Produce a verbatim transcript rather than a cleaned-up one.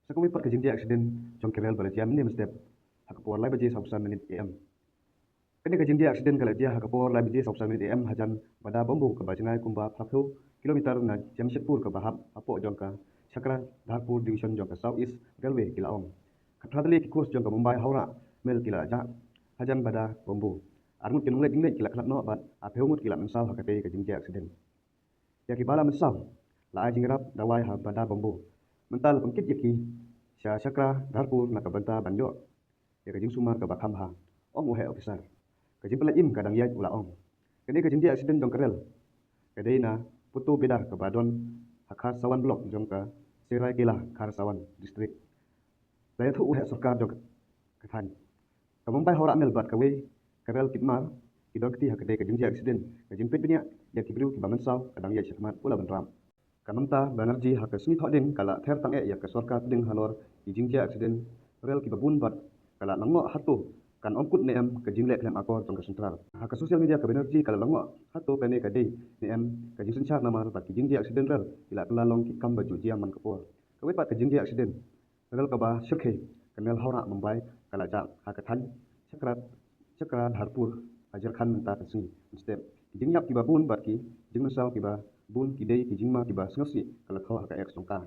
Sa kawei pat ka jingdih accident jong ka rel ba la jia mynne mynstep ha ka por lai baje sawphew san minit A M. Kane ka jingdih accident ka la jia ha ka por lai baje sawphew san minit A M hajan ba da bambu kaba jngai kumba phraphew kilometer na Jamshedpur kaba hap hapoh jong ka Chakra Dharpur Division jong ka South East Railway, ki la ong. Khatphra tylli ki coach jong ka Mumbai Howrah Mail ki la jah hajan ba da bambu. Arngut ki nongleit jingleit ki la khlad noh bad arphew ngut ki la mynsaw ha katei ka jingdih accident. Ïa kiba la mynsaw la ai jingïarap dawai ha ba da bambu. Mynta la pynkit ïa ki sha Chakra Dharpur na ka bynta ban ïoh ïa ka jingsumar kaba kham bha, ong u heh officer. Ka jingpyllait im ka dang ïaid, u la ong. Kane ka jingdih accident jong ka rel ka dei na Puttu Bidar kaba don ha Kharsawan Block jong ka Seraikela Kharsawan District. La ïathuh u heh sorkar jong ka thaiñ. Ka Mumbai Howrah Mail bad kawei ka rel kit mar ki don kti ha katei ka jingdih accident. Ka jingpeit bniah ïa ki briew kiba mynsaw ka dang ïaid shakhmat, u la bynrap. Ka Mamata Banerjee ha ka sngi Thohdieng ka la ther tang eh ïa ka sorkar pdeng halor ki jingdih accident rel kiba bun bad ka la lyngngoh hato kan ym kut ne em ka jingleh khlem akor jong ka central. Ha ka social media ka Banerjee ka la lyngngoh hato kane ka dei ne em ka jingsynshar namar ba ki jingdih accident rel ki la kylla long ki kam ba ju jia man ka por. Kawei pat ka jingdih accident rel kaba shyrkhei, ka rel Howrah Mumbai, ka la jah ha ka thaiñ Chakra, Chakra Dharpur ha Jharkhand mynta ka sngi mynstep. Ki jingïap kiba bun bad ki jingmynsaw kiba bun ki dei ki jingma kiba sngewsih, ka la thoh ha ka X jong ka.